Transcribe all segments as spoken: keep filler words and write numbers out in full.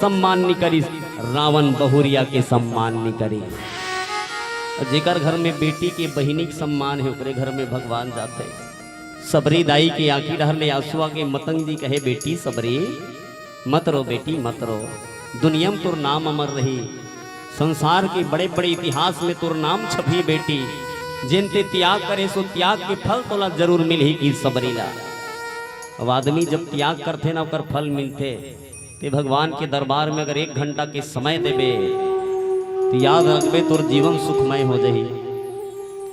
सम्मान नी करिस, रावण बहुरिया के सम्मान नी करिस। जेकर घर में बेटी के बहिनी के सम्मान हे, ओकरे घर में भगवान जाथे। सबरी दाई के आंखी डहर ले आंसू आगे, मतंग जी कहे, "बेटी सबरी, मत रो बेटी, मत रो। दुनिया में तोर नाम अमर रही, संसार के बड़े-बड़े इतिहास में तोर नाम छपही बेटी। जेन ते त्याग करे सो त्याग के फल तोला जरूर मिलही," कि सबरी ला। अब आदमी जब त्याग करथे ना, ओकर फल मिलथे। ते भगवान के दरबार में अगर एक घंटा के समय देबे, तो याद रखबे, तोर जीवन सुखमय हो जाही।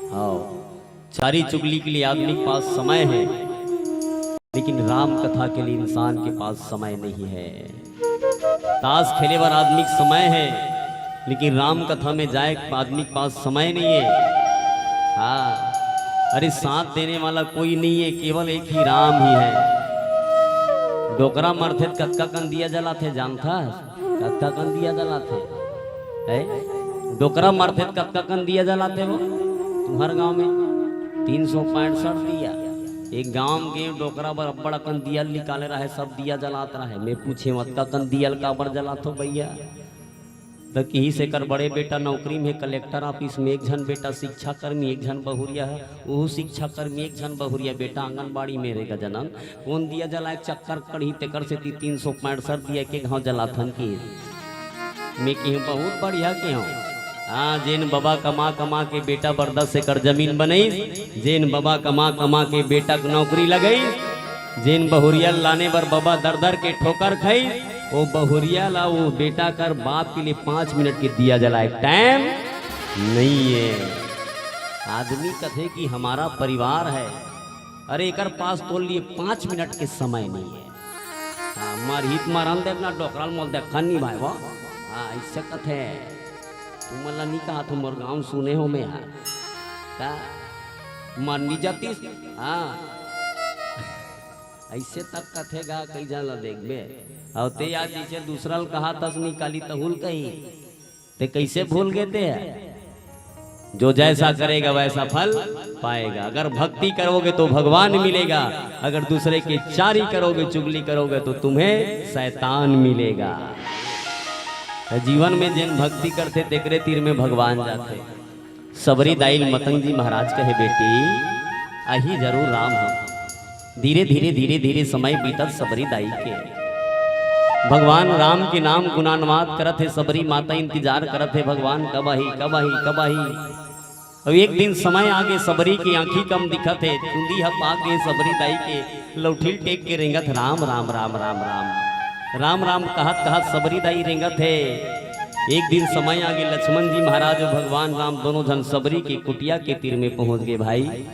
हाँ, चारी चुगली के लिए आदमी के पास समय है, लेकिन राम कथा के लिए इंसान के पास समय नहीं है। ताश खेले बर आदमी के समय है, लेकिन राम कथा में जाए आदमी के पास समय नहीं है। हाँ, अरे, साथ देने वाला कोई नहीं है, केवल एक ही राम ही है। डोकरा मरथे त कतका कन दिया जलाथे, जानथस? कतका कन दिया जलाथे? है? डोकरा मरथे त कतका कन दिया जलाथे वो? तुम्हर गांव में तीन सौ पैंसठ दिया। एक गांव में गे, डोकरा बर अब्बड़ अकन दिया निकाले रहे, सब दिया जलात रहे। मैं पूछे, "अतका कन दिया ल काबर जलाथो भैया?" त किहिस, "एकर बड़े बेटा नौकरी में, कलेक्टर ऑफिस में, एक झन बेटा शिक्षा कर्मी, एक झन बहुरिया है, ओहू शिक्षा कर्मी, एक झन बहुरिया बेटा आंगनबाड़ी में रे गजानन। कोन दिया जलाए के चक्कर करही, तेकर सेती तीन सौ पैंसठ दिया के घाव जलाथन।" कि मैं किहूं, "बहुत बढ़िया किहूं।" हाँ, जेन बबा कमा कमा के बेटा बर दस एकड़ जमीन बनइस, जेन बबा कमा कमा के बेटा के नौकरी लगइस, जेन बहुरिया ल लाने बर बबा दर दर के ठोकर खाइस, वो बहुरिया ला वो बेटा कर बाप के लिए पांच मिनट के दिया जलाए टाइम नहीं है। आदमी कथे कि हमारा परिवार है, अरे, एकर पास तोर लिए पांच मिनट के समय नहीं है। हाँ, मरही त मरन दे ना, डोकरा ल मोल देखन नहीं भाई वो। हाँ, अइसे कथे। तुमन ला नहीं कहा, तुम मोर गांव सुने हो मैं, हाँ। का? मर नहीं जातीस? हाँ। अइसे तक कथे गा, कई झन ला देखबे। अउ ते आज जइसे दूसरा ल कहा तस निकाली तहू ल कही। ते कइसे भूल गे ते? जो जैसा करेगा वैसा फल पाएगा। अगर भक्ति करोगे तो भगवान मिलेगा, अगर दूसरे के चारी करोगे, चुगली करोगे तो तुम्हें शैतान मिलेगा। त जीवन में जेन भक्ति करथे तेकरे तीर में भगवान जाथे। सबरी दाई ल मतंग जी महाराज कहे, "बेटी, आही जरूर राम ह।" धीरे धीरे धीरे धीरे समय बीतत सबरी दाई के। भगवान राम के नाम गुणानुवाद करत हे, सबरी माता इंतजार करत हे, भगवान कब आही, कब आही, कब आही। अब एक दिन समय आगे, सबरी के आंखी कम दिखत हे, चुंदी ह पाक गे सबरी दाई के, लौठिल टेक के रेंगत, "राम, राम, राम, राम, राम।" राम राम कहत कहत सबरी दाई रेंगत हे। एक दिन समय आगे, लक्ष्मण जी महाराज अउ भगवान राम दोनों झन सबरी के कुटिया के तीर में पहुंच गे भाई।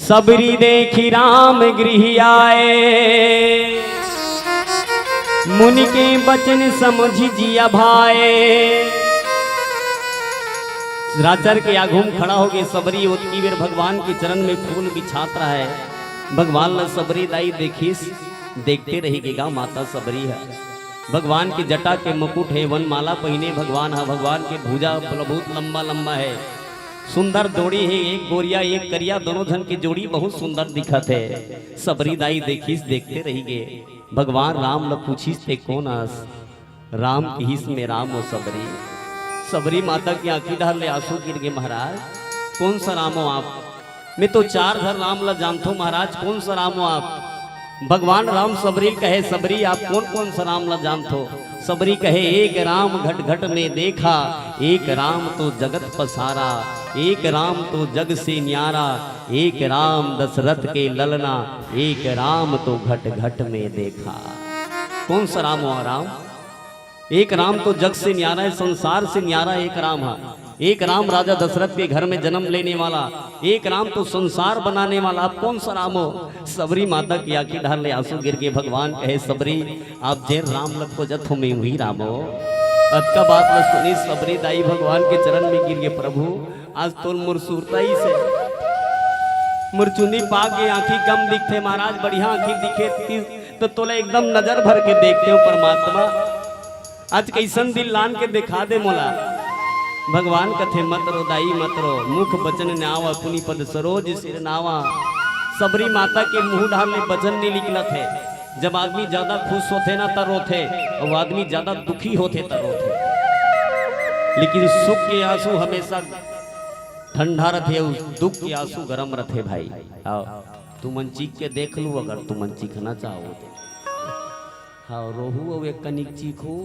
सबरी देखी राम गृह आए, मुनि के बचन समझि जिया भाए। राचर के आघू म खड़ा होगे सबरी, ओतकी बेर भगवान के चरण में फूल बिछात रहय। भगवान ल सबरी दाई देखिस, देखते रहि गे गा माता सबरी ह। भगवान के जटा के मुकुट हे, वनमाला पहिने भगवान ह, भगवान के भुजा बहुत लंबा लंबा हे, सुंदर जोड़ी हे, एक गोरिया एक करिया, दोनों झन के जोड़ी बहुत सुंदर दिखत हे। सबरी दाई देखिस, देखते रहि गे। भगवान राम ल पूछिस, "ते कोन अस?" राम किहिस, "मैं राम ओ सबरी।" सबरी माता के आंखी डहर ले आंसू गिर गे, "महाराज, कोन सा राम हो आप?" "मैं तो चार झन राम ला जानथो महाराज, कोन सा राम हो आप?" भगवान राम सबरी कहे, "सबरी, आप कोन कोन सा राम ला जानथो?" सबरी कहे, "एक राम घट घट में देखा, एक राम तो जगत पसारा, एक राम तो जग से न्यारा, एक राम दशरथ के ललना, एक राम तो घट घट में देखा।" कोन सा राम हो राम? एक राम तो जग से न्यारा हे, संसार से न्यारा एक राम ह। एक राम राजा दशरथ के घर में जन्म लेने वाला, एक राम तो संसार बनाने वाला। अब कोन सा राम हो? सबरी माता के आंखी डहर ले आंसू गिर गे। भगवान कहे, "सबरी, आप जेन राम ल खोजत हो, मैं उही राम हो।" अतका बात ल सुनिस सबरी दाई भगवान के चरण में गिर गे, "प्रभु, आज तोल मोर सुरता ही से, मोर चुंदी पाक गे, आंखी कम दिखथे महाराज, बढ़िया आंखी दिखे ती तो तोला एकदम नजर भर के देखते हो परमात्मा, आज कइसन दिल लान के देखा दे मोला।" भगवान कथे, "मत रो दाई, मत रो, मुख बचन न्यावा, पुनि पद सरोज सिर नावा।" सबरी माता के मुंह डहर ले बचन नहीं निकलत हे। जब आदमी ज्यादा खुश होथे ना, त रोथे, अउ आदमी ज्यादा दुखी होथे, त रोथे। लेकिन सुख के आंसू हमेशा ठंडा रथे, अउ दुख के आंसू गरम रथे भाई। आओ, तुमन चीख के देख लू, अगर तुमन चीखना चाहो तो। हाँ, रोहू अउ एक कनिक चीखू।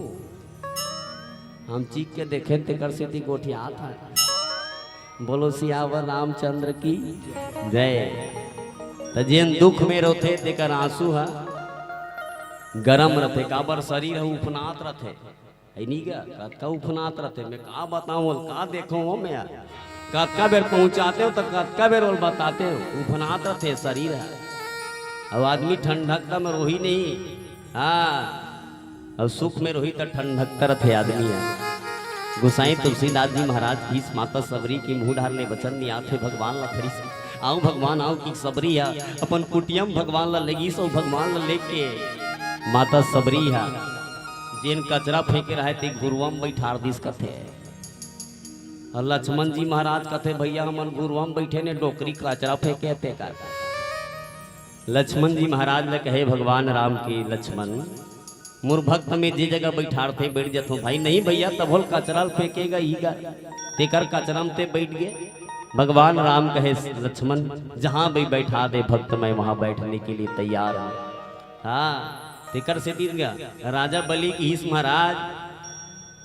हम चीख के देखे, तेकर सेती गोठियात हे। बोलो सियावर रामचंद्र की जय। त जेन दुख में रोथे, तेकर आंसू ह गरम रथे, काबर शरीर ह उफनात रथे। है नी का? कतका उफनात रथे, मैं का बताऊं, का देखो हो मैं। कतका बेर पहुंचाते हो, तो कतका बेर ओल बताते हो, उफनात रथे शरीर ह। अब आदमी ठंडकता में रोही नहीं, हाँ, अउ सुख में रोही त ठंडकता रथे आदमी ह। गोसाई तुलसीदास जी महाराज की इस माता सबरी के मुंह डार ले बचन नियात हे भगवान ला धरिस। आओ भगवान, आओ कि सबरी ह अपन कुटिया म भगवान ला लेगिस, अउ भगवान ला लेके माता सबरी ह जेन कचरा फेंके रहय, ते घुरुवा म बइठार दिस कथे। अउ लक्ष्मण जी महाराज कथे, भइया, हमन घुरुवा म बइठे ने, डोकरी कचरा फेंके हे, तेकर। लक्ष्मण जी महाराज ल कहे भगवान राम कि लक्ष्मण, मोर भक्त में जे जगह बइठारथे, बइठ जथों भाई। नहीं भइया, तभो ल कचरा ल फेंकेगा ही गा, तेकर कचरा म ते बइठ गे। भगवान राम कहे, लक्ष्मण, जहां भी बैठा दे भक्त, मैं वहां बैठने के लिए तैयार हूं। हाँ, तेकर सेती गा राजा बलि किहिस, महाराज,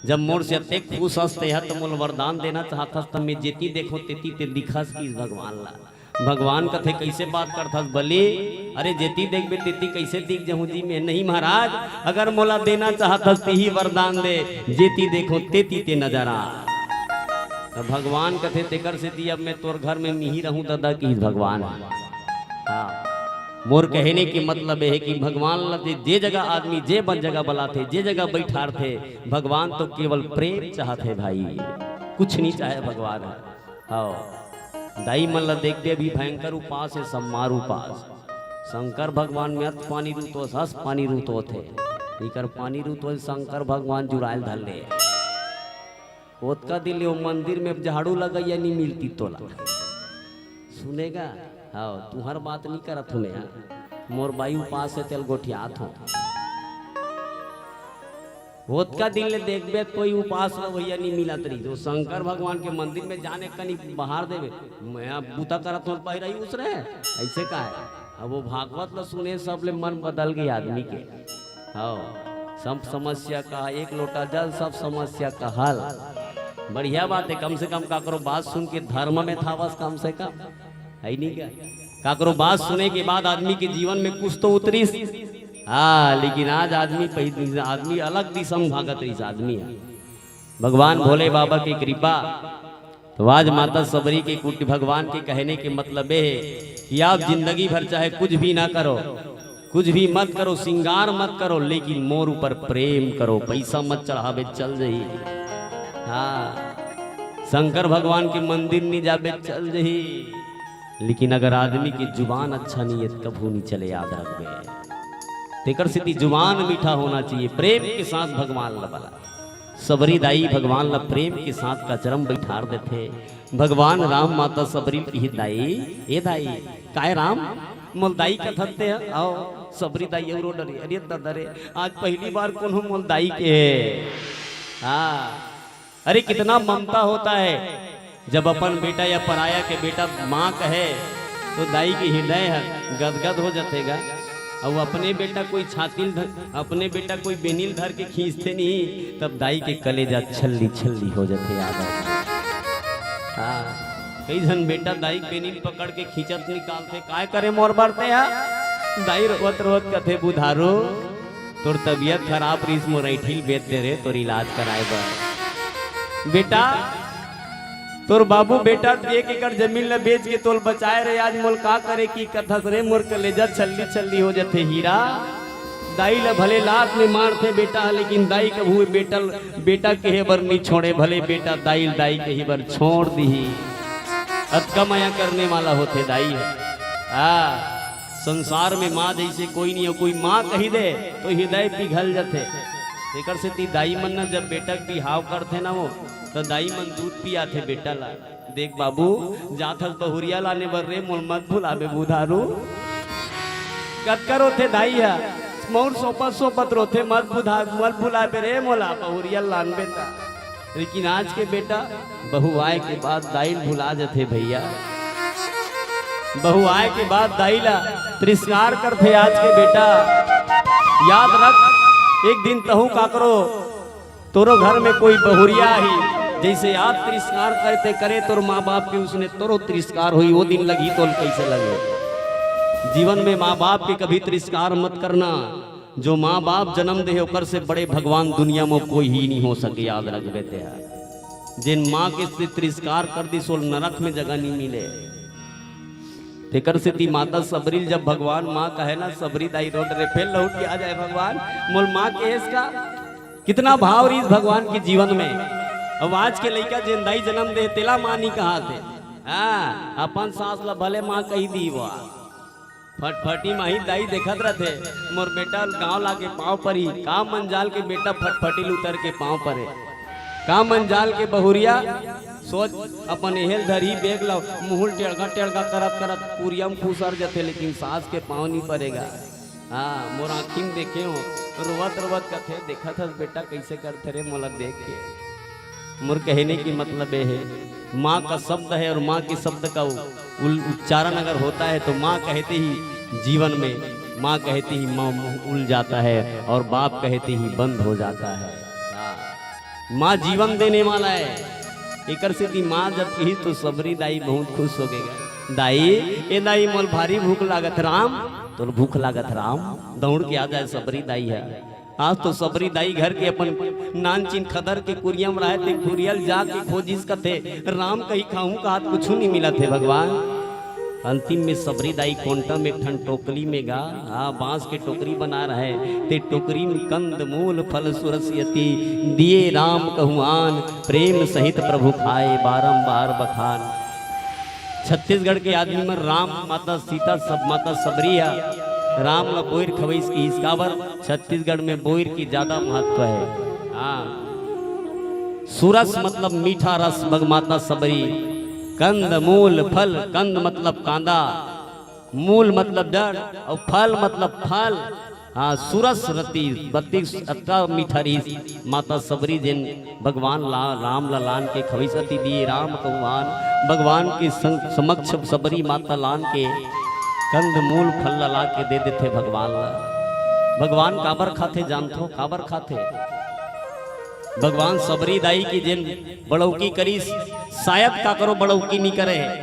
जब मोर से अतेक खुश हस तेहा, त मोला वरदान देना चाहत हस, त मैं जेती देखों तेती ते दिखस, किहिस भगवान ला। भगवान कथे, कइसे बात करथस बलि? अरे, जेती देखबे तेती कइसे दिख जहूं जी मैं? नहीं महाराज, अगर मोला देना चाहत हस, तेही वरदान दे, जेती देखों तेती ते नजर आ। त भगवान कथे, तेकर सेती अब मैं तोर घर में निही रहूं ददा, किहिस भगवान। हाँ, मोर कहने के मतलब ये हे कि भगवान ला जे, जे जगह आदमी, जे बन जगह बलाथे, जे जगह बइठारथे, भगवान तो केवल प्रेम चाहत हे भाई, कुछ नहीं चाहे भगवान। हाँ, दाई मन ला देखबे, अभी भयंकर उपास हे, सम्मार उपास। शंकर भगवान में अत पानी रूतोस, हस पानी रूतोथे, इकर पानी रूतोस, शंकर भगवान जुड़ायल धर ले। ओतका दिन ले वो मंदिर में झाड़ू लगइया नहीं मिलती तोला। सुनेगा? हाँ, तुहर बात नहीं करत हूँ मैं, हाँ। मोर बाई उपास हे, तेल गोठियात हूँ। ओतका दिन ले देखबे, कोई उपास रहइया नहीं मिलत रही, जो शंकर भगवान के मंदिर में जाने कनी बहार देबे, मैं अब बूता करत हूँ, पहिराई उसरे, ऐसे का है? अब वो भागवत ल सुने, सब ले मन बदल गई आदमी के। हाँ, सब समस्या का एक लोटा जल, सब समस्या का हल। बढ़िया बात है, कम से कम काकरो बात सुन के धर्म में थावस, कम से कम, है नहीं क्या? काकरो बात सुने के बाद आदमी के जीवन में कुछ तो उतरिस। हाँ, लेकिन आज आदमी पहि-, आदमी अलग दिशा में भागत रहिस आदमी ह। भगवान भोले बाबा की कृपा। तो आज माता सबरी के कुटी, भगवान के कहने के मतलब ये है कि आप जिंदगी भर चाहे कुछ भी ना करो, कुछ भी मत करो, श्रृंगार मत करो, लेकिन मोर ऊपर प्रेम करो। पैसा मत चढ़ाबे, चल जही। हाँ, शंकर भगवान के मंदिर नहीं जाबे, चल जही। लेकिन अगर आदमी की जुबान अच्छा नहीं है, तो कभू नहीं चले, याद रखबे। तेकर सेती जुबान मीठा होना चाहिए, प्रेम के साथ भगवान ला बला। सबरी दाई भगवान ला प्रेम के साथ कचरा म बइठार देथे। भगवान राम माता सबरी ल किही, दाई, ए दाई, काय राम, मोल दाई कथस ते ह? आओ, सबरी दाई अउ रो डरे, अरे ददा रे, आज पहली बार कोनो मोल दाई कहे। हाँ, अरे कितना ममता होता है, जब अपन बेटा या पराया के बेटा माँ कहे, तो दाई के हृदय ह गदगद हो जाथे गा। अउ अपने बेटा कोई छाती ल धर, अपने बेटा कोई बेनी ल धर के खींचथे नहीं, तब दाई के कलेजा छल्ली छल्ली हो जाथे याद। हाँ, कई झन बेटा दाई के बेनी ल पकड़ के खींचत निकालथे, "काय करे मोर बर ते हा?" दाई रोवत रोवत कथे, "बुधारू, तोर तबीयत खराब रहिस, मोर ऐंठी ल बेच दे रे, तोर इलाज कराए बर।" बेटा, तोर बाबू बेटा एक एकड़ जमीन ल बेच के तोल बचाए रे, आज मोल का करे की कथस रे, मोर कलेजा छल्ली छल्ली हो जथे हीरा। दाई ल भले लात में मारथे बेटा, लेकिन दाई कभू बेटा ल, बेटा कहे बर नहीं छोड़े, भले बेटा दाई ल दाई कहे बर छोड़ दिही। अतका मया करने वाला होथे दाई ह। हाँ, संसार में माँ जैसे कोई नहीं हो, कोई माँ कही दे तो हृदय पिघल जथे। एकर सेती दाई मन न जब बेटा के बिहाव करथे ना वो, तो दाई मन दूध पियाथे बेटा ला। "देख बाबू, जात हस बहुरिया लाने बर रे, मोल मत भुलाबे बुधारू।" कतका रोथे दाई ह, मउर सोपत सोपत रोथे, "मत भुला, मत भुलाबे रे मोला, बहुरिया लानबे ता।" लेकिन आज के बेटा बहू आए के बाद दाई ल भुला जथे भैया। बहू आए के बाद दाई ला तिरस्कार करथे आज के बेटा। याद रख, एक दिन तहूँ काकरो, तोरो घर में कोई बहुरिया ही, जैसे आप तिरस्कार करते करे तोर माँ बाप के, उसने तोरो तिरस्कार होई। वो दिन लगही तोल कैसे लगे। जीवन में माँ बाप के कभी तिरस्कार मत करना। जो माँ बाप जन्म दे हे, ओकर से बड़े भगवान दुनिया में कोई ही नहीं हो सके। याद रखबे तेहा, जेन माँ के से तिरस्कार कर दिस, ओल नरक में जगह नहीं मिले। तेकर सेती माता सबरी ल जब भगवान माँ कहे ना, "सबरी दाई रोड रे, फेर लौट के आ जाए भगवान, मोल माँ के एस का।" कितना भाव रहिस भगवान के जीवन में। अब आज के लइका जेन दाई जन्म दे, तेला माँ नहीं कहाथे। हाँ, अपन सास ला भले माँ कही दी वो। फटफटी माही दाई देखत रथे, मोर बेटा गांव लाके पाँव परी, का मंजाल के बेटा फटफटी ल उतर के पाँव परे, का मंजाल के बहुरिया सोच अपन एहेल धरी बेग ला, मुहुल टेड़गा टेड़गा करत करत कुरिया म खुसर जथे, लेकिन सास के पाँव नहीं परेगा। हाँ, मोर आँखी म देखे हो, रोवत रोवत कथे, "देखत हस बेटा कैसे करथे रे मोला देख के।" मोर कहने की मतलब ये है, माँ का शब्द है और माँ के शब्द का उ-, उल-, उच्चारण अगर होता है तो माँ कहते ही जीवन में, माँ कहते ही माँ मुँह उल जाता है और बाप कहते ही बंद हो जाता है। हाँ। माँ जीवन देने वाला है। एकर सेती माँ जब कही तो सबरी दाई बहुत खुश हो गए। "दाई, ए दाई, मोल भारी भूख लागत राम।" "तोल भूख लागत राम?" दौड़ के आ जाए सबरी दाई है। आज तो सबरी दाई घर के अपन नानचिन खदर के कुरिया म रहे, ते कुरिया ल जाके खोजिस कथे, "राम कही खाहूं का, आज कुछु नहीं मिलत हे भगवान।" अंतिम में सबरी दाई कोंटा में एक ठन टोकरी में गा, आ, बांस के टोकरी बना रहे, ते टोकरी में कंद मूल फल सुरस यति, दिए राम कहूँ आन, प्रेम सहित प्रभु खाए, बारंबार बखान। छत्तीसगढ़ के आदमी मन राम, माता सीता, सब माता सबरी ह राम ल बोइर खवइस किहिस। काबर? छत्तीसगढ़ में बोइर की ज्यादा महत्व है। हाँ, सुरस मतलब मीठा रस, भग माता सबरी। कंद मूल फल, कंद मतलब कांदा, मूल मतलब जड़, और फल मतलब फल। हाँ, सुरस रति बत्तीस अतका मीठा रहिस। माता सबरी जेन भगवान ला, राम ला लान के खवइस अति दिए राम कहूँ आन। भगवान के सं-, समक्ष सबरी माता लान के कंद मूल फल ला, ला के दे देथे भगवान ला। भगवान काबर खाथे जानथो? काबर खाथे? भगवान सबरी दाई की जेन बड़ौकी करिस, शायद काकरो बड़ौकी नहीं करे हे।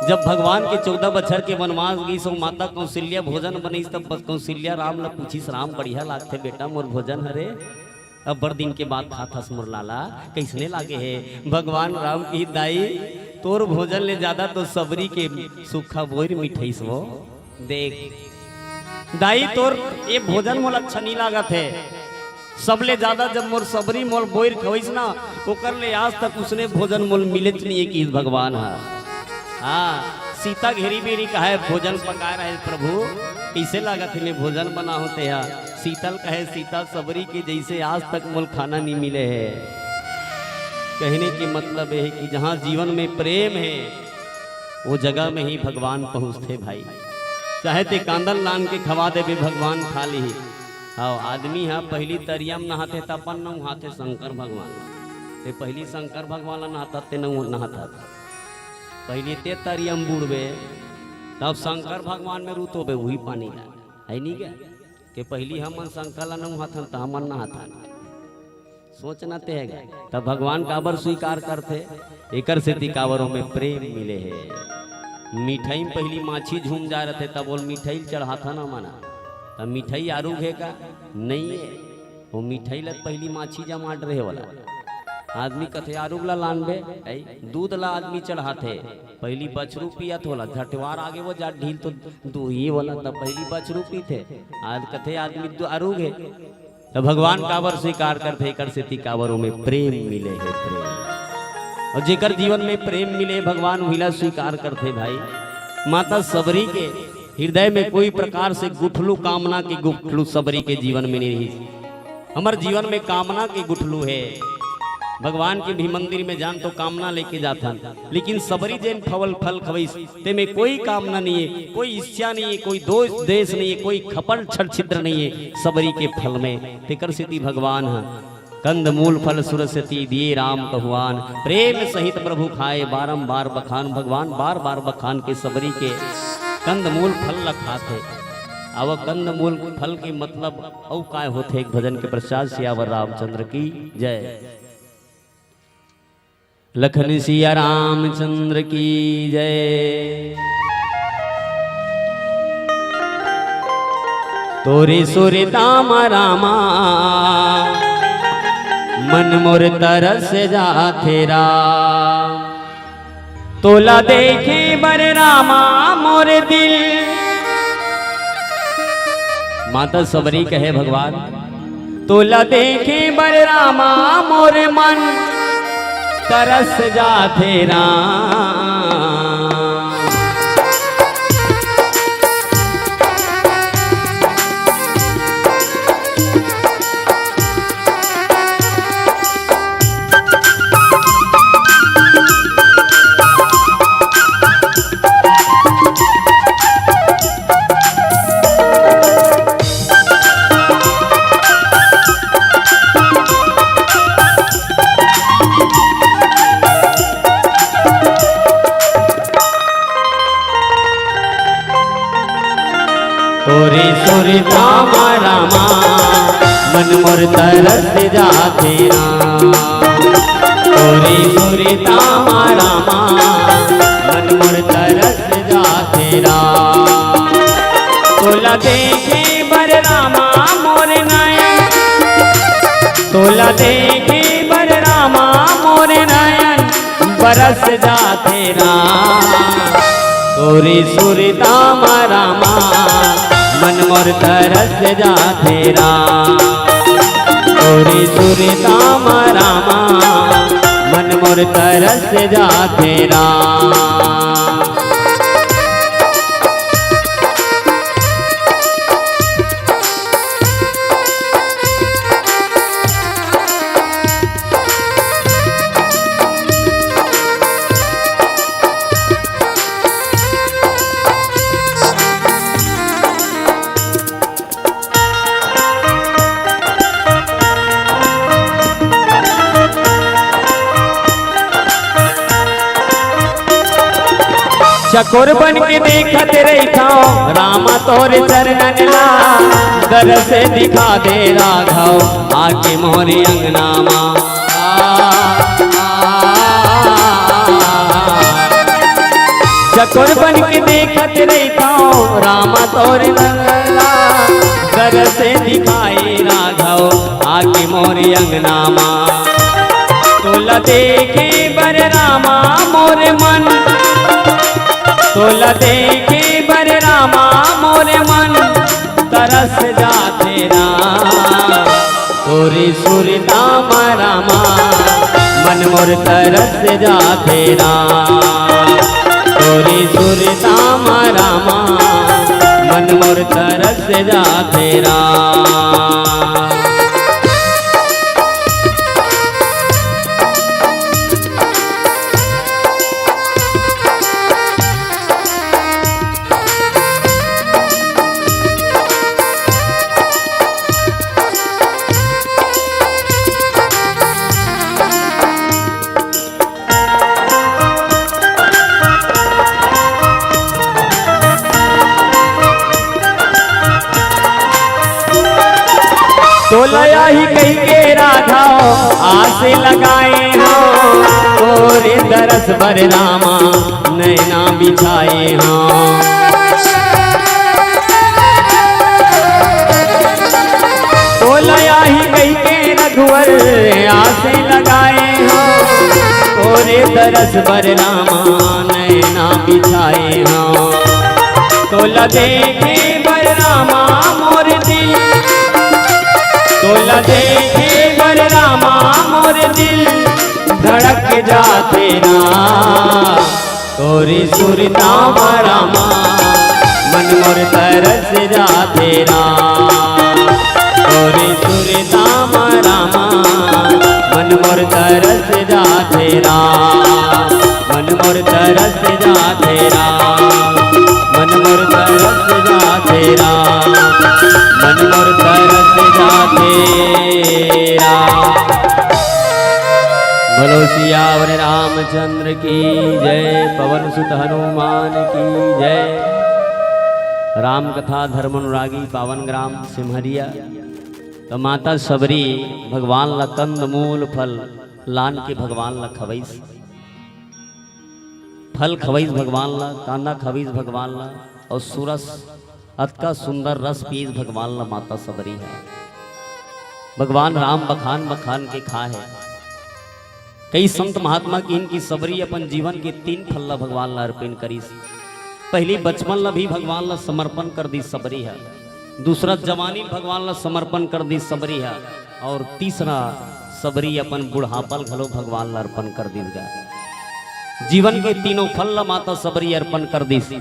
जब भगवान के चौदह बछर के वनवास गइस, माता कौशल्या भोजन बनइस, तब कौशल्या राम ल पूछिस, "राम, बढ़िया लागथे बेटा मोर भोजन हरे?" "अब बड़ दिन के बाद खात हस मोर लाला, कइसने लागे हे?" भगवान राम की, "दाई, तोर भोजन ले ज्यादा तो सबरी के सूखा बोइर मिठइस वो।" देख दाई, तोर ये भोजन मोला अच्छा नहीं लागत हे। सबले ज्यादा जब मोर सबरी मोल बोइर खवइस ना, ओकर ले आज तक उसने भोजन मोल मिलेच नहीं हे किहिस भगवान ह। हाँ, सीता घेरी बेरी कहे भोजन पकाए रहे, "प्रभु, कइसे लागत हे मैं भोजन बनाहूं तेहा?" सीता ल कहे, "सीता, सबरी के जैसे आज तक मोल खाना नहीं मिले हे।" कहने के मतलब ये है कि जहाँ जीवन में प्रेम है, वो जगह में ही भगवान पहुँचथे भाई। चाहे ते कांदल लान के खवा देबे, भगवान खा लिही। हाँ, आदमी ह पहली तरिया म नहाथे, त अपन नहाथे शंकर भगवान। ते पहली शंकर भगवान ला नहाता, ते नहाता। पहली ते तरिया म बूड़बे, तब शंकर भगवान में रुतोबे, वही पानी ला। है नहीं क्या? के पहली हमन शंकर ला नहाथन, त हमन नहाथन। सोचना ते है। तब भगवान काबर स्वीकार करथे? एकर सेती काबर ओमे प्रेम मिले हे। मिठाई में पहली माछी झूम जाए रहथे, तब ओल मिठाई चढ़ाथन हमन। तब मिठाई आरुग हे का? नहीं है। वो मिठाई लग पहली माछी जमाट रहे वाला। आदमी कथे आरुग ला लानबे, ऐ, दूध ला आदमी चढ़ाथे। पहली बछरू पियत होला, झटवार आगे वो जा ढील तो दूही वाला, तब पहली बछरू पीथे। आज कथे आदमी दु-, आरुग हे। तो भगवान काबर स्वीकार करथे? एकर सेती काबर ओमे प्रेम मिले हे, प्रेम। और जेकर जीवन में प्रेम मिले, भगवान उहिला स्वीकार करथे भाई। माता सबरी के हृदय में कोई प्रकार से गुठलू, कामना के गुठलू सबरी के जीवन में नहीं रही। हमर जीवन में कामना के गुठलू हे। भगवान के भी मंदिर में जान तो कामना लेके जाथन, लेकिन सबरी जेन फल, फल खवइस, तेमे कोई कामना नहीं है, कोई इच्छा नहीं है, कोई दोष, द्वेष नहीं है, कोई खपल छल छिद्र नहीं है सबरी के फल में। तेकर सेती भगवान ह कंद मूल फल सुरसती दिए राम कहुआन। प्रेम सहित प्रभु खाए बारंबार बखान। भगवान बार बार बखान के सबरी के कंद मूल फल ल खात हे। अब कंद मूल फल के मतलब अउ काय होथे? एक भजन के पश्चात सियावर रामचंद्र की जय। लखन सिया रामचंद्र की जय। तोरे सुरता म रामा मन मोर तरस जाथे राम। तोला देखे बर रामा मोर दिल। माता सबरी कहे भगवान, तोला देखे बर रामा मोर मन तरस जाथे राम। तोरे सुरता म रामा मन मोर तरस जाथे राम। तोरे सुरता म रामा मन मोर तरस जाथे राम। तोला देखे बर रामा मोर नयन, तोला देखे बर रामा मोर नयन बरस जाथे राम। तोरे सुरता म रामा मन मोर तरस जाथे राम। तोरे सुरता म रामा मन मोर तरस जाथे राम। चकोर बन के देखत रहिथव रामा तोर चरणन ला, दरस दिखा दे राघव आके मोर अंगना मा। चकोर बन के देखत रहिथव रामा तोर अंगना ला, दरस दिखाए राघव आके मोर अंगना मा। तोला देखे बर रामा मोर मन, तोला देखे बर रामा मोर मन तरस जाथे राम। तोरे सुरता म रामा मन मोर तरस जाथे राम। तोरे सुरता म रामा मन मोर तरस जाथे राम। तोला आही कहिके राघव आस लगाए हंव, तोरे दरस बर रामा नैना बिछाए हंव। तोला आही कहिके रघुवर आस लगाए हंव, तोरे दरस बर रामा नैना बिछाए हंव। तोला देखे बर रामा मोर दिल, तोला देखे बर रामा मोर दिल धड़क जाथे राम। तोरे सुरता म रामा मन मोर तरस जाथे राम। तोरे सुरता म रामा मन मोर तरस जाथे राम, मन मोर तरस जाथे राम, मन मोर तरस जाथे राम, मन मोर तरस जाथे राम। बोलो सियावर रामचंद्र की जय, पवन सुत हनुमान की जय। राम कथा धर्म अनुरागी पावन ग्राम सिमरिया। तो माता सबरी भगवान ला कंद मूल फल लान के भगवान ला खवईस, फल खवईस भगवान ला, कांदा खवईस भगवान ला, और सुरस अतका सुंदर रस पीस भगवान ला माता सबरी हे। भगवान राम बखान बखान के खाहे। कई संत महात्मा किहिन कि सबरी अपन जीवन के तीन फल ला भगवान ला अर्पण करिस। पहली बचपन ला भी भगवान ला समर्पण कर दी सबरी हे, दूसरा जवानी भगवान ला समर्पण कर दी सबरी हे, और तीसरा सबरी अपन बुढ़ापा ल घलो भगवान ला अर्पण कर दिस गा। जीवन के तीनों फल ला माता सबरी अर्पण कर दिस।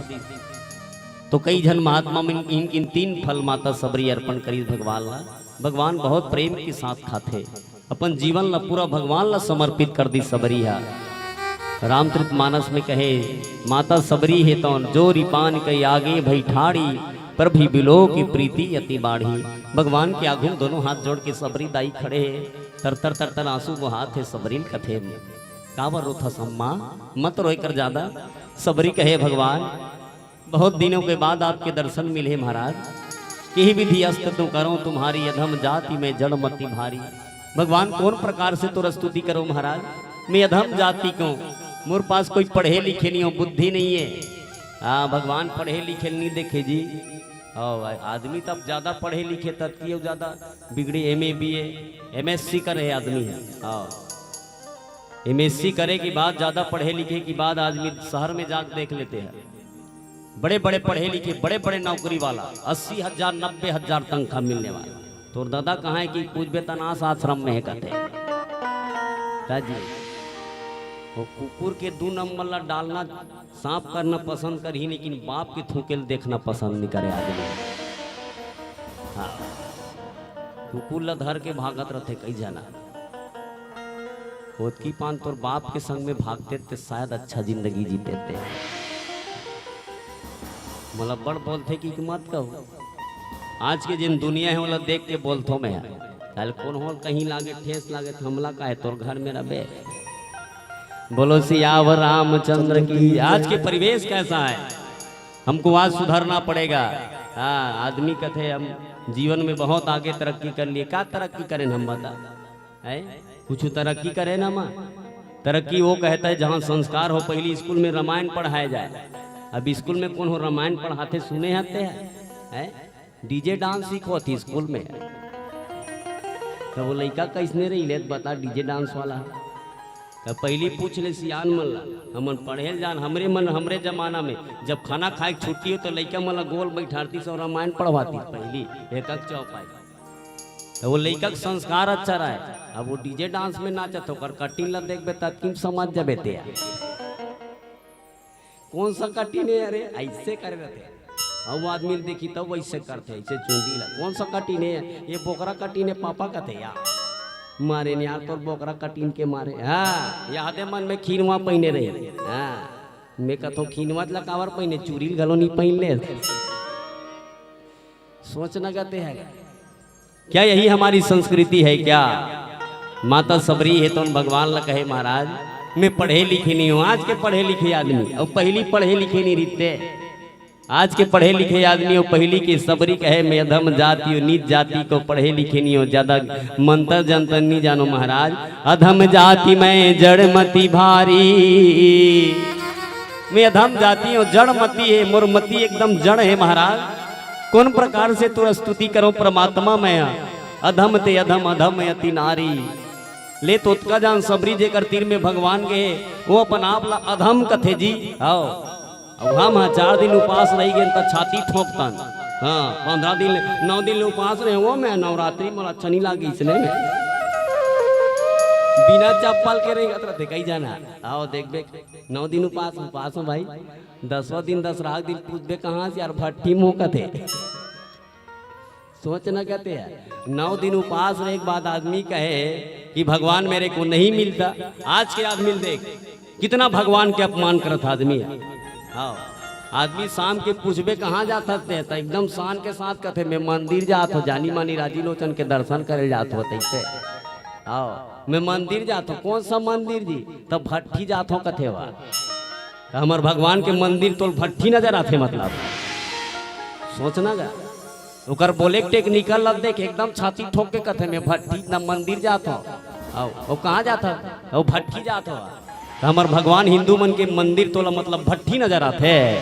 तो कई झन महात्मा मन किहिन कि तीन फल माता सबरी अर्पण करिस भगवान ला। भगवान बहुत प्रेम के साथ खाथे। अपन जीवन ला पूरा भगवान ला समर्पित कर दिस सबरी हा। रामचरित मानस में कहे, माता सबरी हे तौन जो रिपान के आगे भई ठाड़ी, प्रभु बिलो की प्रीति अति बाढ़ी। भगवान के आगू में दोनों हाथ जोड़ के सबरी दाई खड़े हे, तर तर तर तर आंसू बोहात हे। सबरी ल कथे, काबर रोथस अम्मा, मत रोय कर ज्यादा। सबरी कहे, भगवान, बहुत दिनों के बाद आपके दर्शन मिले महाराज। किही विधि अस्त तुम करो, तुम्हारी अधम जाति में जड़ मति भारी। भगवान, कौन प्रकार से तोर स्तुति करो महाराज, मैं अधम जाति को, मोर पास कोई पढ़े लिखे नहीं हो, बुद्धि नहीं है। हाँ भगवान, पढ़े लिखे नहीं देखे जी। हाँ भाई, आदमी तब ज्यादा पढ़े लिखे तब की ज्यादा बिगड़ी, M A B A M S C करे आदमी है। हाँ, एम एस सी करे के बाद, ज्यादा पढ़े लिखे के बाद आदमी शहर में जाके देख लेते हैं, बड़े बड़े पढ़े लिखे, बड़े बड़े नौकरी वाला, अस्सी हजार नब्बे हजार तनख्वाह मिलने वाला। तोर दादा कहाँ है कि पूछबे त अनाथ आश्रम में है कहते। का जी, वो कुकुर के दू नंबर ला डालना, सांप करना पसंद करही, लेकिन बाप के थूके ल देखना पसंद नहीं करे आदमी। हाँ, कुकुर ला धर के भागत रहते कई जना। ओतकी पान तोर बाप के संग में भागते ते शायद अच्छा जिंदगी जीते ते। मोला बड़ बोलथे कि मत कहो। आज के जिन दुनिया है, ओला देख के बोलथो मैं। कल कौन हो, कहीं लागे, ठेस लागे, त हमला का है, तोर घर में रबे। बोलो सियावर रामचंद्र की। आज के परिवेश कैसा है, हमको आज सुधरना पड़ेगा। हाँ, आदमी कथे हम जीवन में बहुत आगे तरक्की कर लिए। का तरक्की करें हम, बता? है? कुछ तरक्की करे ना माँ। तरक्की वो कहता है जहाँ संस्कार हो। पहली स्कूल में रामायण पढ़ाया जाए। अब स्कूल में कौन हो रामायण पढ़ाते, सुने आते हैं? है? डी जे डांस सीखो थी स्कूल में। तब वो लइका कैसने रही ले बता, डी जे डांस वाला। तब पहली पूछ ले सियान मन ला, हमन पढ़े ल जान, हमरे मन, हमरे जमाना में जब खाना खाए के छुट्टी हो तो लइका मन ला गोल बैठारती से रामायण पढ़वाती पहली एक एक चौपाई। तो वो लइका के संस्कार अच्छा रहे। अब वो डी जे डांस में नाचत, ओकर कटिंग ला देखबे तब की समझ जाबे ते। कौन सा कटिंग है? अरे ऐसे करे रहते। अब वो आदमी देखी तब वैसे करते, ऐसे चुंदी ला। कौन सा कटिंग है? ये बोकरा कटिंग है, पापा कहते यार। मारे ने यार तोर बोकरा कटिंग के मारे। हाँ, यादे मन में खीनवा पहने रही। हाँ, मैं कथो खीनवा ला कावर पहने, चूरी घलो नहीं पहन ले। सोच न गते है। क्या यही हमारी संस्कृति है क्या? माता सबरी हे तो भगवान ला कहे, महाराज, मैं पढ़े लिखे नहीं हूँ। आज के पढ़े लिखे आदमी और पहली पढ़े लिखे नहीं रहते। आज के पढ़े लिखे आदमी और पहली के सबरी कहे, मैं अधम जाति हूँ, नीच जाति को पढ़े लिखे नहीं हो, ज्यादा मंत्र जंत्र नहीं जानो महाराज। अधम जाति मैं जड़ मति भारी। मैं अधम जाति हूँ, जड़ मति है, मोर मति एकदम जड़ है महाराज। कौन प्रकार से तोर स्तुति करो परमात्मा मैं? अधम ते अधम, अधम अति नारी। ले तोतका जान सबरी जेकर तीर में भगवान के, वो अपन आप ला अधम कथे जी। आओ, अब हम हाँ चार दिन उपास रही गेन त छाती ठोंकतन। हाँ, पंद्रह दिन, नौ दिन उपास रहे, वो मैं नवरात्रि मोला अच्छा नहीं लागे इसने में। बिना चप्पल के रेंगत रहते कई जना। आओ देखबे, नौ दिन उपास, उपास हो भाई। दसवां दिन दसराग दिन पूछबे कहाँ से यार, भट्ठी मुँह कथे। सोच न कहते हैं, नौ दिन उपास रहे के बाद आदमी कहे, कि भगवान मेरे को नहीं मिलता। आज के आदमी ल देख, कितना भगवान के अपमान करत आदमी हे। हाँ, आदमी शाम के पूछबे कहाँ जात हस ते, त एकदम शान के साथ कथे, मैं मंदिर जात हो, जानी मानी राजी लोचन के दर्शन करे जात हो तैसे। हाँ, मैं मंदिर जात हो। कौन सा मंदिर जी? त भट्ठी जात हो कथे वा। त हमर भगवान के मंदिर तोल भट्ठी नजर आथे मतलब। सोचना गा। ओकर बोले के टेक्निकल ल देख, एकदम छाती ठोक के कथे, मैं भट्ठी न मंदिर जात हो। आओ, वो कहाँ जात हो? वो भट्ठी जात हो। त हमर भगवान हिंदू मन के मंदिर तोला मतलब भट्ठी नजर आथे।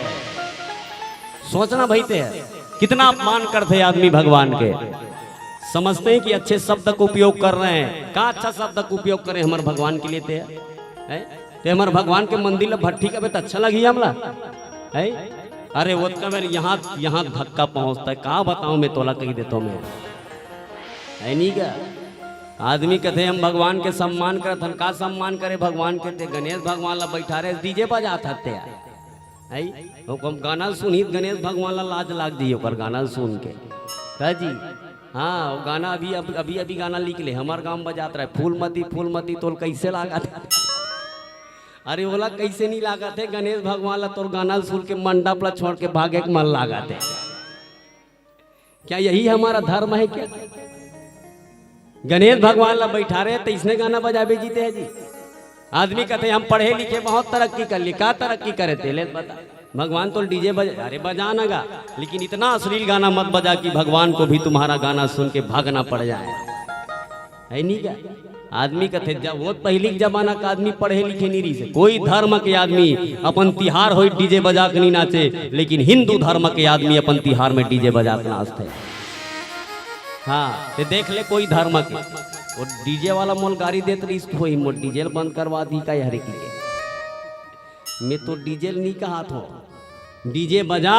सोचना भाई ते, कितना अपमान करथे आदमी भगवान के। समझते हैं कि अच्छे शब्द का उपयोग कर रहे हैं। का अच्छा शब्द का उपयोग करें हमर भगवान के लिए ते? हैं? ते हमर भगवान के मंदिर ल भट्ठी कबे त अच्छा लगही हमला? हैं? अरे ओतका बेर यहाँ, यहाँ धक्का पहुँचता है, का बताऊँ मैं तोला, कही देथो मैं। है नहीं का? आदमी कथे हम भगवान के सम्मान करत हन, का सम्मान करे भगवान के? ते गणेश भगवान ला बैठा रहे, डीजे बजात हते यार। है? ओकर गाना सुनही त गणेश भगवान ला लाज लाग जाही ओकर गाना सुन के। का जी? हाँ, वो गाना अभी, अभी, अभी, अभी गाना लिख ले, हमर गाँव में बजात रहे, फूलमती, फूलमती तोल कैसे लागत? अरे ओला कैसे नहीं लागत हे? गणेश भगवान ला तोर गाना सुन के मंडप ला छोड़ के भागे के मन लागत हे। क्या यही हमारा धर्म है क्या? गणेश भगवान ला बैठा रहे त इसने गाना बजाबे जी ते जी। आदमी कथे हम पढ़े लिखे बहुत तरक्की कर लिए, का तरक्की करे ते? ले बता। भगवान तोल डीजे बजा, अरे बजा ना गा, लेकिन इतना अश्लील गाना मत बजा कि भगवान को भी तुम्हारा गाना सुन के भागना पड़ जाए। है नहीं क्या? आदमी कथे जब वो पहिली के जमाना का आदमी पढ़े लिखे नहीं रहिस हे। कोई धर्म के आदमी अपन तिहार होई डीजे बजा के नहीं नाचे, लेकिन हिंदू धर्म के आदमी अपन तिहार में डीजे बजा के नाचथे। हाँ, ते देख ले कोई धर्म के। वो डीजे वाला मोल गारी देत रहिस त होही, मोर डीजे ल बंद करवा दी का हरे की के। मैं तो डीजे ल नहीं कहात हो, डीजे बजा,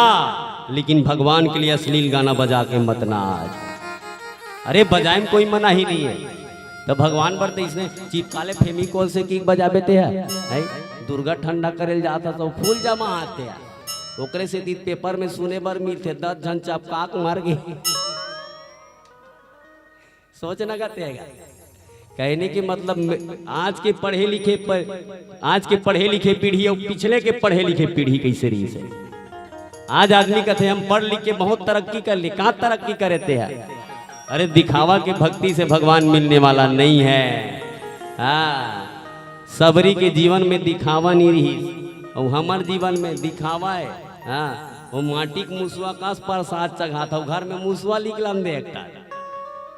लेकिन भगवान के लिए अश्लील गाना बजा के मत नाच। अरे बजाए में कोई मना ही नहीं है। त भगवान बर त इसने चिपका ले फेविकोल से कि बजाबे ते ह, है? दुर्गा ठंडा करे ल जात हस त फूल जमा आते ह। ओकरे से दी पेपर में सुने बर मिलथे, दस झन चपका के मर गे। सोच न गा ते गा। कहने के मतलब में, आज के पढ़े लिखे पर, आज के पढ़े लिखे पीढ़ी और पिछले के पढ़े लिखे पीढ़ी कैसे रहिस हे? आज आदमी कथे हम पढ़ लिख के बहुत तरक्की कर लिए, का तरक्की करे ते ह? अरे दिखावा के भक्ति से भगवान मिलने वाला नहीं है। हाँ, सबरी के जीवन में दिखावा नहीं रहिस, और हमर जीवन में दिखावा है। हाँ, वो माटी के मुसवा कस प्रसाद चघात हो, घर में मुसवा निकलन दे एकटा।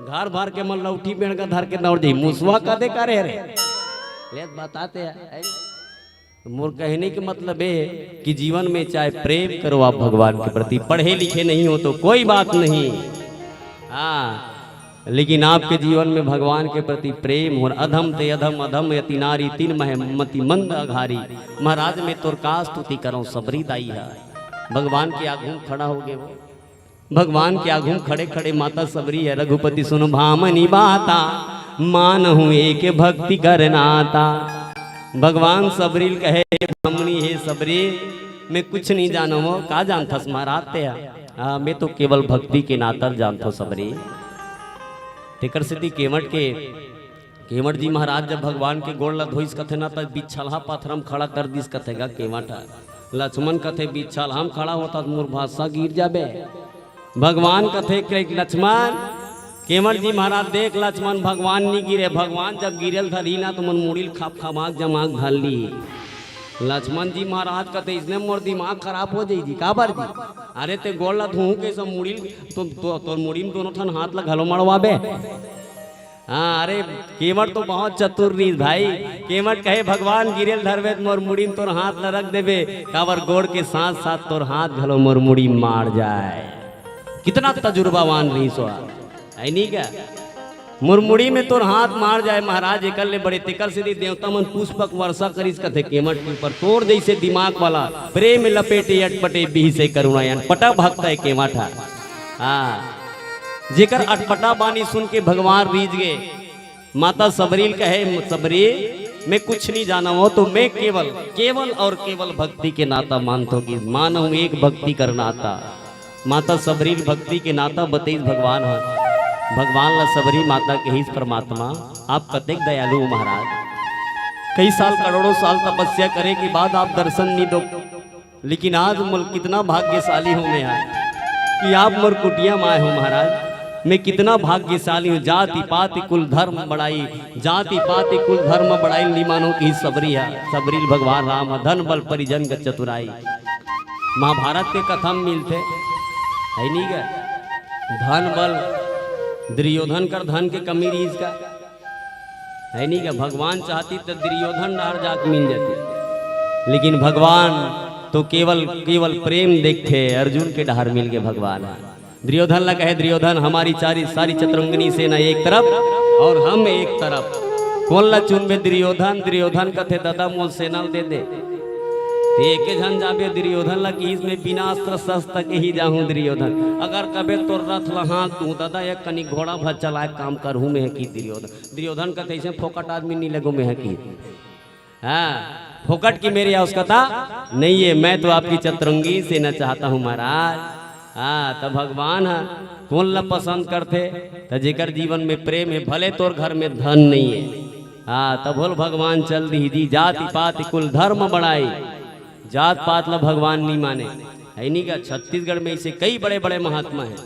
घर भर के मन लौठी बेड़का धर के दौड़ जाई, मुसवा कदे करे रे। ले बताते हैं, हैं? मोर कहने के मतलब ये है कि जीवन में चाहे प्रेम करो आप भगवान के प्रति, पढ़े लिखे नहीं हो तो कोई बात नहीं। हाँ, लेकिन आपके जीवन में भगवान के प्रति प्रेम हो। अधम ते अधम, अधम अति नारी, तिन मह मति मंद अघारी। महाराज में तोर का स्तुति करो, सबरी दाई है। भगवान के आगू में खड़ा हो गए वो। भगवान के आगू में खड़े खड़े माता सबरी है, रघुपति सुन भामनी बाता, मानहु एक भक्ति कर नाता। भगवान सबरी ल कहे, "हे भामनी, हे सबरी, मैं कुछ नहीं जानव हो।" "का जानथस महाराज ते ह?" "हाँ, मैं तो केवल भक्ति के नाता ल जानथव सबरी।" तेकर सेती केवट के, केवट जी महाराज जब भगवान के गोड़ ल धोइस कथे ना, त बिछलहा पाथर म खड़ा कर दिस कथे गा केवट ह। लक्ष्मण कथे, "बिछलहा म खड़ा होता त मोर भस्सा गिर जाबे।" भगवान कथे के, "लक्ष्मण।" केवट जी महाराज, "देख लक्ष्मण, भगवान नहीं गिरे, भगवान जब गिरे ल धरही ना त मोर मुड़ी ल खपखपाक जमाक धर ली।" लक्ष्मण जी महाराज कथे, "इसने मोर दिमाग खराब हो जाई जी, काबर जी?" "अरे ते गोड़ ल धोहू के सब मुड़ी ल, तो, तो, तोर मुड़ी में दोनों ठन हाथ ल घलो मड़वाबे।" हाँ, अरे केवट तो बहुत चतुर रहिस भाई। केवट कहे, "भगवान गिरे ल धरबे त मोर मुड़ी में तोर हाथ ल रख देबे, काबर गोड़ के साथ साथ तोर हाथ घलो मोर मुड़ी में माड़ जाए।" कितना तजुर्बावान रहिस हो, है नहीं क्या? "मोर मुड़ी में तोर हाथ माड़ जाए महाराज, एकर ले बड़े।" तेकर सेती देवता मन पुष्पक वर्षा करिस कथे केवट के ऊपर। तोर जैसे दिमाग वाला, प्रेम लपेटे अटपटे बिहसे करुणा, अटपटा भक्त है केवट ह। हाँ, जेकर अटपटा बानी सुन के भगवान रीझ गे। माता सबरी ल कहे, "सबरी, मैं कुछ नहीं जानव हो, तो मैं केवल, केवल और केवल भक्ति के नाता मानथव कि मानहु एक भक्ति कर नाता।" माता सबरी ल भक्ति के नाता बतइस भगवान ह। भगवान ला सबरी माता कहिस, "परमात्मा, आप कतेक दयालु हो महाराज। कई साल, करोड़ों साल तपस्या करे के बाद आप दर्शन नहीं दो, लेकिन आज मोर कितना भाग्यशाली हूँ मैं आज कि आप मोर कुटिया में आए हो महाराज। मैं कितना भाग्यशाली हूँ।" जाति पाति कुल धर्म बड़ाई, जाति पाति कुल धर्म बड़ाई, नहीं मानो कि सबरी है, सबरी भगवान राम है, धन बल परिजन का चतुराई। महाभारत के कथा में मिलथे, है नहीं का? धन बल, दुर्योधन कर धन के कमी रहिस का, है नहीं का? भगवान चाहती तो दुर्योधन डहार जाके मिल जाती, लेकिन भगवान तो केवल, केवल प्रेम देखथे। अर्जुन के डहार मिल के भगवान है। दुर्योधन ला कहे, "दुर्योधन, हमारी चारी, सारी चतुरंगिनी सेना एक तरफ और हम एक तरफ, कोन ला चुनबे?" दुर्योधन, दुर्योधन कथे, "ददा, मोर सेना ल दे दे।" ते एके झन जाबे। दुर्योधन ला किहिस, "मैं बिना अस्त्र शस्त्र के ही जाहूं दुर्योधन।" "अगर कबे तोर रथ ला हाँक दूं ददा, एक कनी घोड़ा भर चलाए काम करहूं मैं," किहिस दुर्योधन। दुर्योधन कथे, "ऐसे फोकट आदमी नहीं लगो मैं," किहिस। हाँ, फोकट की मेरी आवश्यकता नहीं है, मैं तो आपकी चतुरंगी सेना चाहता हूँ महाराज। हाँ, तब भगवान है, कोन ला पसंद करथे? त जेकर जीवन में प्रेम है, भले तोर घर में धन नहीं है। हाँ, तब बोल भगवान चल दी जी, जाति पाति कुल धर्म बड़ाई, जात पात ला भगवान नहीं माने। है नहीं का? छत्तीसगढ़ में ऐसे कई बड़े बड़े महात्मा हैं।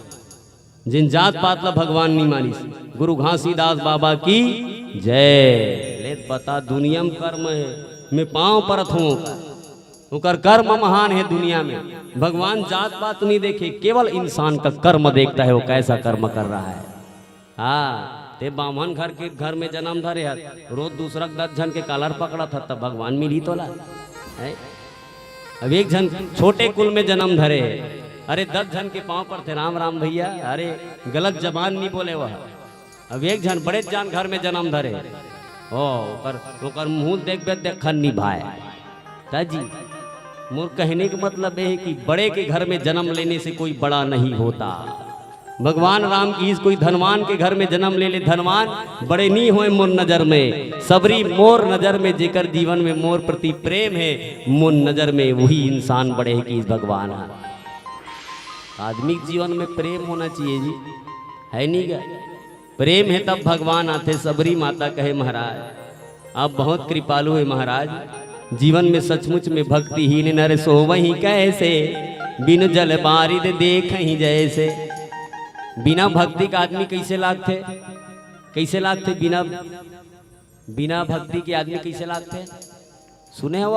जिन जात पात ला भगवान नहीं मानिस। गुरु घासीदास बाबा की जय। ले बता, दुनिया में कर्म है, मैं पांव परत हूं ओकर। ओकर कर्म महान है दुनिया में। भगवान जात पात नहीं देखे, केवल इंसान का कर्म देखता है, वो कैसा कर्म कर रहा है। हाँ, ते बामन घर के, घर में जन्म धरे हस, रोज दूसरा के दस झन के कालर पकड़त हस, तब भगवान मिली तोला, हैं? अब एक झन छोटे कुल में जन्म धरे हे, अरे दस झन के पांव परथे, "राम राम भैया, अरे गलत जबान नहीं बोले वह।" अब एक झन बड़े जान घर में जन्म धरे, ओ, ओकर, ओकर मुंह देखबे, देखन नहीं भाए। ताजी, मोर कहने का मतलब ये है कि बड़े के घर में जन्म लेने से कोई बड़ा नहीं होता। भगवान राम किहिस, कोई धनवान के घर में जन्म ले ले, धनवान बड़े नहीं होए मोर नजर में, सबरी मोर नजर में, जेकर जीवन में मोर प्रति प्रेम है, मोर नजर में वही इंसान बड़े है, किहिस भगवान ह। आदमी के जीवन में प्रेम होना चाहिए जी, है नहीं क्या? प्रेम है तब भगवान आथे। सबरी माता कहे, महाराज, आप बहुत कृपालु है महाराज, जीवन में सचमुच में भक्तिहीन नर सोवही कैसे, बिनु जल बारिद देखही जैसे। बिना भक्ति का आदमी कैसे लागथे? कैसे लागथे? बिना, बिना भक्ति के आदमी कैसे लागथे? सुने हो?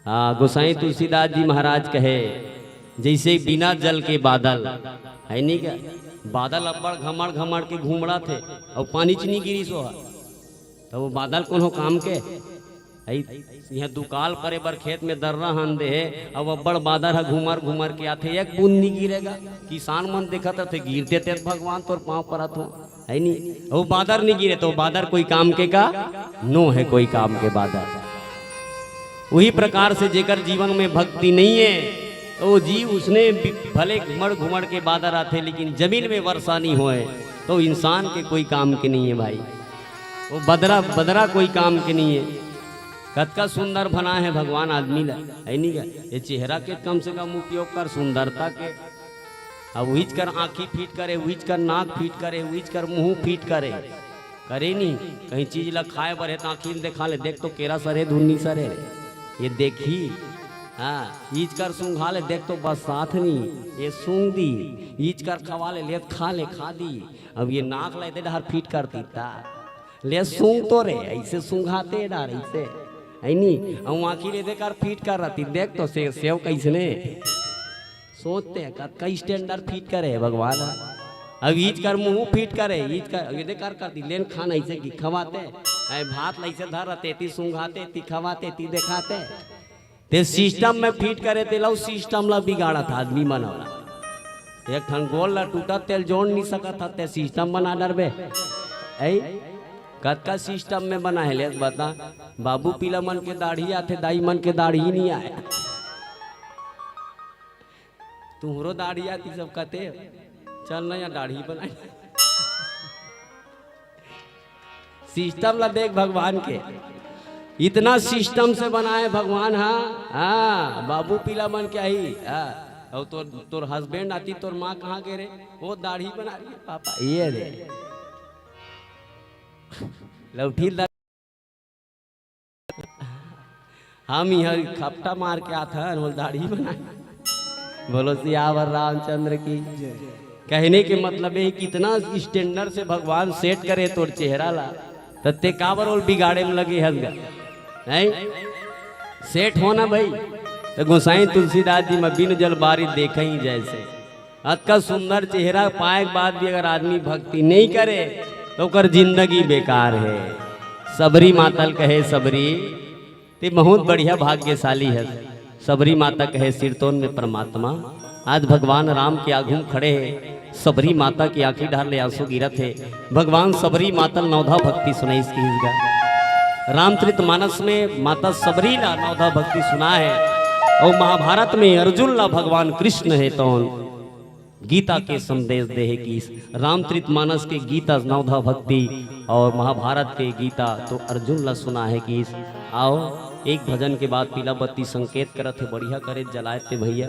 हाँ, गोसाई तुलसीदास जी महाराज कहे, जैसे बिना जल के बादल, है नहीं क्या? बादल अब्बड़ घमड़ घमड़ के घुमड़त हे, अउ पानी च नहीं गिरिस ओहा, त वो बादल कोनो काम के? अई, इहाँ दुकाल करे बर खेत में दर्रा हन दे हे, अउ अब्बड़ बादर ह घुमर घुमर के आथे, एक बूंद नहीं गिरे गा। किसान मन देखत रथे, गिरथे ते भगवान तोर पाँव परत हो, है नी? वो बादर नहीं गिरे त वो बादर कोई काम के का? नो है कोई काम के बादर। वही प्रकार से जेकर जीवन में भक्ति नहीं है, तो वो जी उसने भी भले घुमड़ घुमड़ के बादर आथे, लेकिन जमीन में वर्षा नहीं होए, तो इंसान के कोई काम के नहीं है भाई। वो बदरा, बदरा कोई काम के नहीं है। कतका सुंदर बनाए है भगवान आदमी ला, है नहीं क्या? ये चेहरा के कम से कम उपयोग कर सुंदरता के। अब उहीच कर आँखी फिट करे, उहीच कर नाक फिट करे, उहीच कर मुँह फिट करे, करे नहीं। कहीं चीज ला खाए बर हे त आँखी में देखा ले, देख तो केरा सरे धुन नहीं सरे, ये देखी। हाँ, ईच कर सूंघा ले, देख तो बस साथ नहीं, ये सूंघ दी। ईच कर खवा ले, ले त खा ले, खा दी। अब ये नाक ला एदे डहर फिट कर दीता, ले सूंघ तो रे, ऐसे सूंघाते डहर ऐसे, है नी? अब आँखी ले दे कर फिट कर रहती, देख तो से, सेव कैसने। सोचते हैं, कतका स्टैंडर्ड फिट करे है भगवान। अब ईच कर मुँह फिट करे, ईच कर, ये दे कर, कर दी, लेन खाना ऐसे की खवाते, ऐ भात ला ऐसे धर रहते, ती सूंघाते, ती खवाते, ती देखाते। ते सिस्टम में फिट करे, ते लव सिस्टम ला बिगाड़त आदमी मन वाला। एक ठन गोल ला टूटत, तेल जोड़ नहीं सकत ह, ते सिस्टम बना डरबे। ऐ, कतका सिस्टम में बना है, ले बता। बाबू पीला मन के दाढ़ी आथे, दाई मन के दाढ़ी नहीं आए। तुहरो दाढ़ी आती सब कहते, "चल ना यहाँ दाढ़ी बनाई।" सिस्टम ला देख भगवान के, इतना सिस्टम से बनाए भगवान। हाँ, हाँ, बाबू पीला मन के ही, हाँ। अउ तोर, तोर हस्बैंड आती, तोर माँ कहाँ गे रे? वो दाढ़ी बना रही है पापा। ये रे लौठी दा-, हम यहाँ खपटा मार के आथन, वो दाढ़ी बनाए। बोलो सियावर रामचंद्र की। कहने के मतलब है कि इतना स्टैंडर्ड से भगवान सेट करे तोर चेहरा ला, त ते काबर ओल बिगाड़े में लगे हस गा? हैं? सेट होना भाई, तो गोसाई तुलसीदास जी में बिन जल बारी देखे ही जैसे। अतका सुंदर चेहरा पाए के बाद भी अगर आदमी भक्ति नहीं करे, तो ओकर जिंदगी बेकार है। सबरी मातल कहे, सबरी, ते बहुत बढ़िया भाग्यशाली है। सबरी माता कहे, सिरतोन में परमात्मा, आज भगवान राम के आगू में खड़े है। सबरी माता की आंखी डहर ले आंसू गिरत है। भगवान सबरी माता ल नवधा भक्ति सुनाइस किहिस गा। रामचरित मानस में माता सबरी ला नवधा भक्ति सुना है, और महाभारत में अर्जुन ला भगवान कृष्ण है तौन गीता के संदेश दे है किहिस। रामचरित मानस के गीता नवधा भक्ति और महाभारत के गीता तो अर्जुन ला सुना है किहिस। आओ, एक भजन के बाद पीला बत्ती संकेत करत है, बढ़िया करे जलाए ते भैया।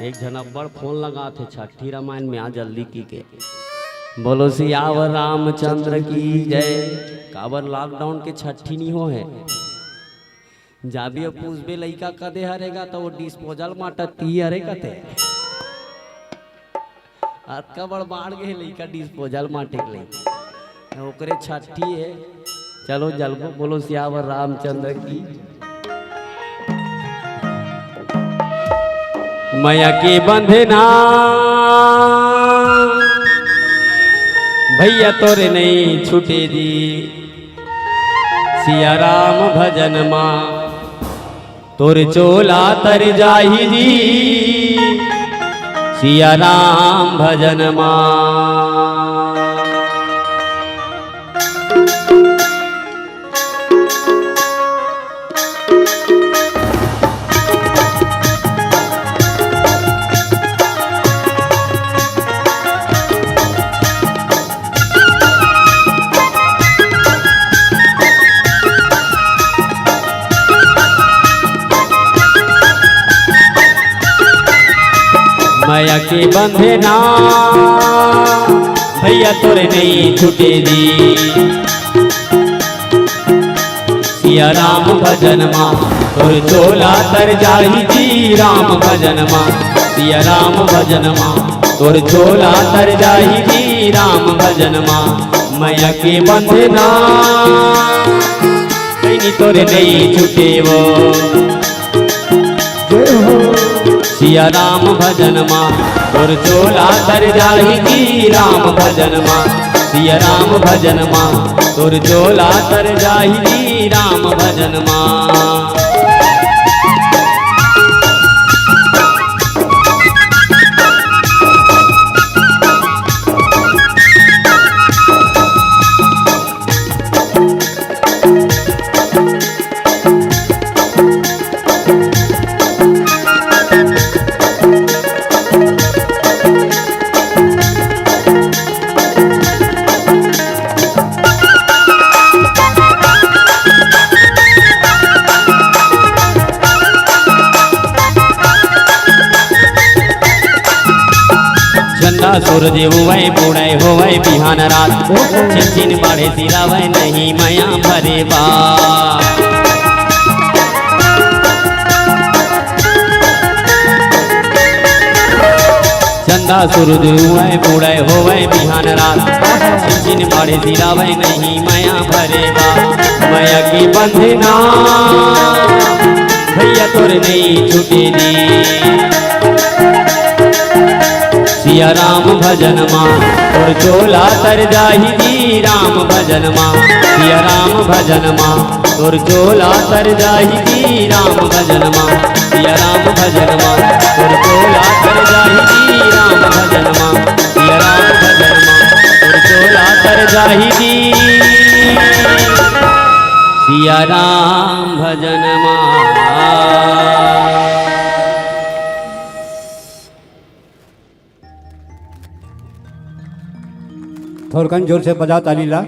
एक झन अब्बड़ फोन लगात हे, छट्ठी रामायण में आ जल्दी की के। बोलो सियावर रामचंद्र की जय। काबर लॉकडाउन के छट्ठी नहीं हो है? जाबे अउ पूछबे लइका कदे हरे गा, त वो डिस्पोजल माटा ती हरे कथे। अतका बड़ बाढ़ गे लइका डिस्पोजल माटे के लइका। ओकरे छट्ठी है। चलो जलबो, बोलो सियावर रामचंद्र की। मया के बंधना भैया तोरे नहीं छूटे जी, सिया राम भजन मा तोर चोला तर जाही जी, सिया राम भजन मा। मया के बंधना भैया तोरे नहीं छूटे जी, सिया राम भजन मा तोर चोला तर जाही जी, राम भजन मा। सिया राम भजन मा तोर चोला तर जाही जी, राम भजन मा। मया के बंधना कहीं तोरे नहीं छूटे वो। जय हो। सिया राम भजन मा तोर चोला तर जाही जी, राम भजन मा। सिया राम भजन मा तोर चोला तर जाही जी, राम भजन मा। चंदा सूरज उवय, बुड़य होवय बिहान रात। छिन छिन बाढ़े सिरावय, नहीं मया भरे बा। चंदा सूरज उवय, बुड़य होवय बिहान रात। छिन छिन बाढ़े सिरावय, नहीं मया भरे बा। मया के बंधना भैया तोर नहीं छूटे जी। सिया राम भजन मा तोर चोला तर जाही जी, राम भजन मा। सिया राम भजन मा तोर चोला तर जाही जी, राम भजन मा। सिया राम भजन मा तोर चोला तर जाही जी, राम भजन मा। सिया राम भजन मा तोर चोला तर जाही जी, सिया राम भजन मा। थोरकन जोर से बजाओ ताली ला।